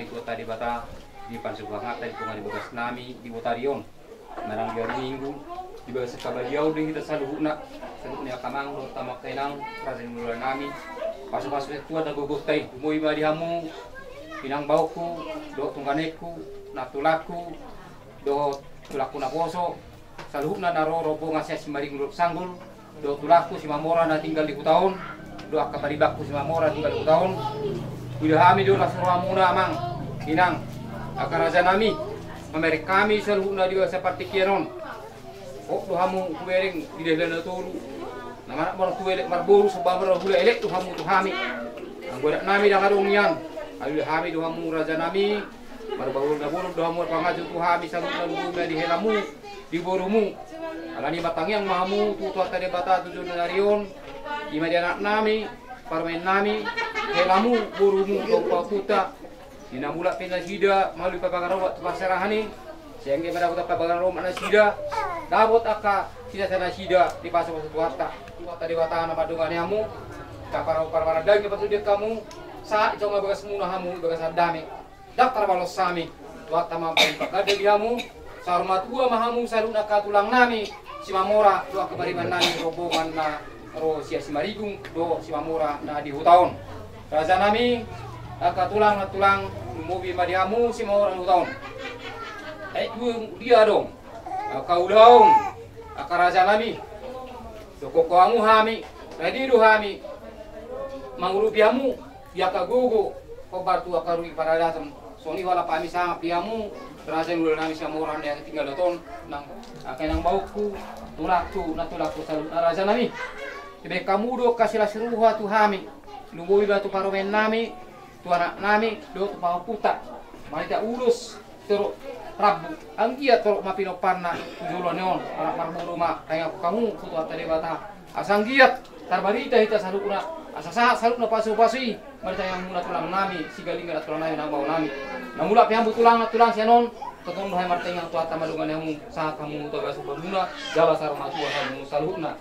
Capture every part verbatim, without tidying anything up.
Tuhan Debata, di pansubuhanganta di tonga ni bagas nami di botari on. Manang di ari Minggu, di bagas angka baliau do hita saluhutna, saluhutna angka amang dohot angka inang, raja ni hulahula nami. Pasupasu Tuhan na gogonta i, lumobi ma di hamu, inang baoku, dohot tungganengku, nantulangku, dohot tulangku naposo, saluhutna na ro rombongan sian Simarihung dohot Sanggul, dohot tulangku Simamora na tinggal di huta on, dohot angka paribanku Simamora na tinggal di huta on. Huida hami do las rohamuna amang, inang, angka raja nami, mamereng hami saluhutna di bagasan partingkian on. Hot do hamu hubereng di dalan na tolu. Na manat martua elek marboru, somba marhula elek do hamu tu hami. Anggo adat nami ndang adong nian. Alui hami do hamu raja nami, marbaul na bolon do hamu marpangajo tu hami saluhutna, lumobi ma di helamu, di borumu. Alani martangiang ma hamu tu Tuhanta Debata tu joloan ni ari on. I ma di anak nami, parumaen nami, helamu, borumu dohot pahompunta. Di na mulak pe nasida, malua papagar omak tu parserahan i. Sai anggiat ma dapot papagar omak nasida, dapot angka sinasa nasida, dipasupasu Tuhanta. Tuhanta Debata na mandongani hamu, tapar parmarandang i patuduhon hamu, sahat songon bagasmuna hamu, bagasan dame. Ndang tarbalos hami, Tuhanta ma paling panggabe di hamu, saur matua ma hamu saluhutna angka tulang nami, Simamora, dohot angka pariban nami, rombongan na ro sian Simarihung dohot Simamora na di huta on. Raja nami, angka tulang, nantulangku, lumobi ma di hamu Simamora na di huta on. Ai dung dia adong angka ulaon, angka raja nami, dohonon hamu hami, rade do hami mangurupi hamu di angka gogo, hombar tu angka rui paradaton. Songon i holan hami sangap di hamu, raja ni hulahula nami Simamora na tinggal di huta on, nang angka inang baoku, tulangku, nantulangku saluhutna raja nami. Dibahen hamu do angka silas roha tu hami, lumobi ma tu parumaen nami, tu anak nami, dohot tu pahompunta. Marhite ulos torop rambu, anggiat torop ma pinomparna tu joloan on, anak marboru ma, tangiangku hamu tu Tuhanta Debata. Asa anggiat tarbarita hita saluhutna, asa sahat saluhutna pasupasu i, martangiang hamuna tulang nami, Sigalingging, tulang nami, nang baoa nami. Na mulak pe hamu tulang, nantulangku, sian on, tongtong do hami martangiang Tuhanta mandongani hamu, sahat hamu tu bagas umbahen muna, jala saur matua hamu saluhutna.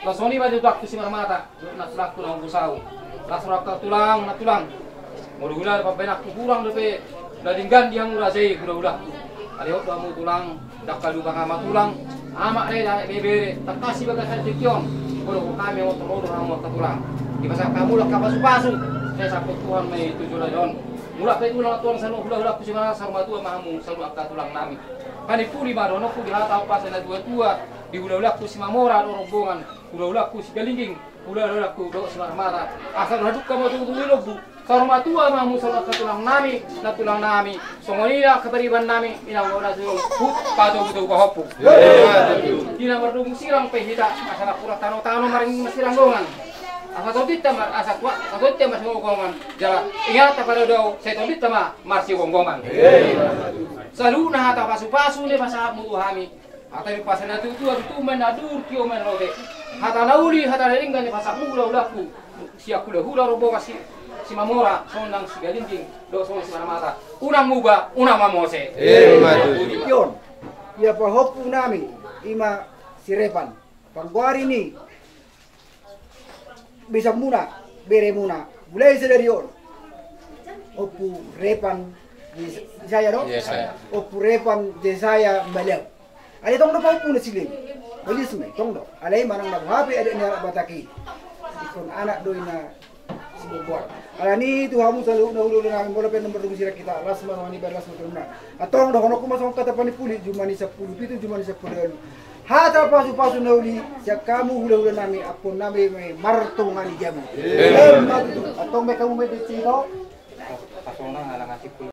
Laos songon i ma di tulangku Simarmata, nantulangku na umboto au. Laos ro angka tulang, nantulangku. Molo hula pambahenanku hurang dope na denggan di hamu raja i, hulahulangku. Alai hot do hamu tulang, ndang kalupa hami tulang. Amak, raja, ibebere, tangkas di bagasan tingki on. Molo hami, molo ro do hamu angka tulang, dipasahat hamu do angka pasupasu. Sai sahat Tuhan ma i tu joloan on. Mulak pe tulang, tulang saluhutna, hulahulangku Simarmata, saur matua ma hamu saluhutna angka tulang nami. Panimpuli ma dohononku di hata umpasa ni natuatua, di hulahulangku Simamora dohot rombongan, hulahulangku Sigalingging, hulahulangku dohot Simarmata. Asa ro hadungka ma tubu-tubu ni lombu. Saur matua ma hamu saluhutna angka tulang nami, nantulang nami. Songon i angka pariban nami, inang baoa nami, huhut patogu-togu pahompu. Di na mardomu sirang pe hita, asa napuran tano-tano maringan siranggongan. Asa tondinta ma, asa tua, asa tondinta ma siranggongan. Jala inganan ta pado dao, sai tondinta ma marsigomgoman. Saluhutna hata pasupasu na dipasahat hamu tu hami. Hata ni umpasa ni natuatua, tutu ma na dur, tio ma na lote. Hata na uli, hata na denggan dipasahat hamu hulahulangku. Sian hulahula rombongan Si, Simamora, songon nang Sigalingging, dohot songon Simarmata. Unang muba, unang mamose. Ima tutu. Ia pahompu nami, ima si Repan. Panggoari ni besanmuna, beremuna, mulai sadari on. Ompu Repan Jes-, Jesaya do? Jesaya. Ompu Repan Jesaya Baliau. Alai tong do pahompuna silehon. Balius ma i, tong do. Alai manang na boha pe adat ni halak Batak i, ingkon anak do i na sibomboan. Alani tu hamu saluhutna hulahula nami, molo pe na mardomu sirang hita, las ma roha ni bahen, las ma tu hamuna. Antong dohononku ma songon hata panimpuli, jumadi sampulu pitu, jumadi sampulu ualu. Hata pasupasu na uli sian hamu hulahula nami, ampuon nami ma i martonga ni jabu. Ima tutu. Antong bahen hamu ma i di sini to. Pasonang alang asipul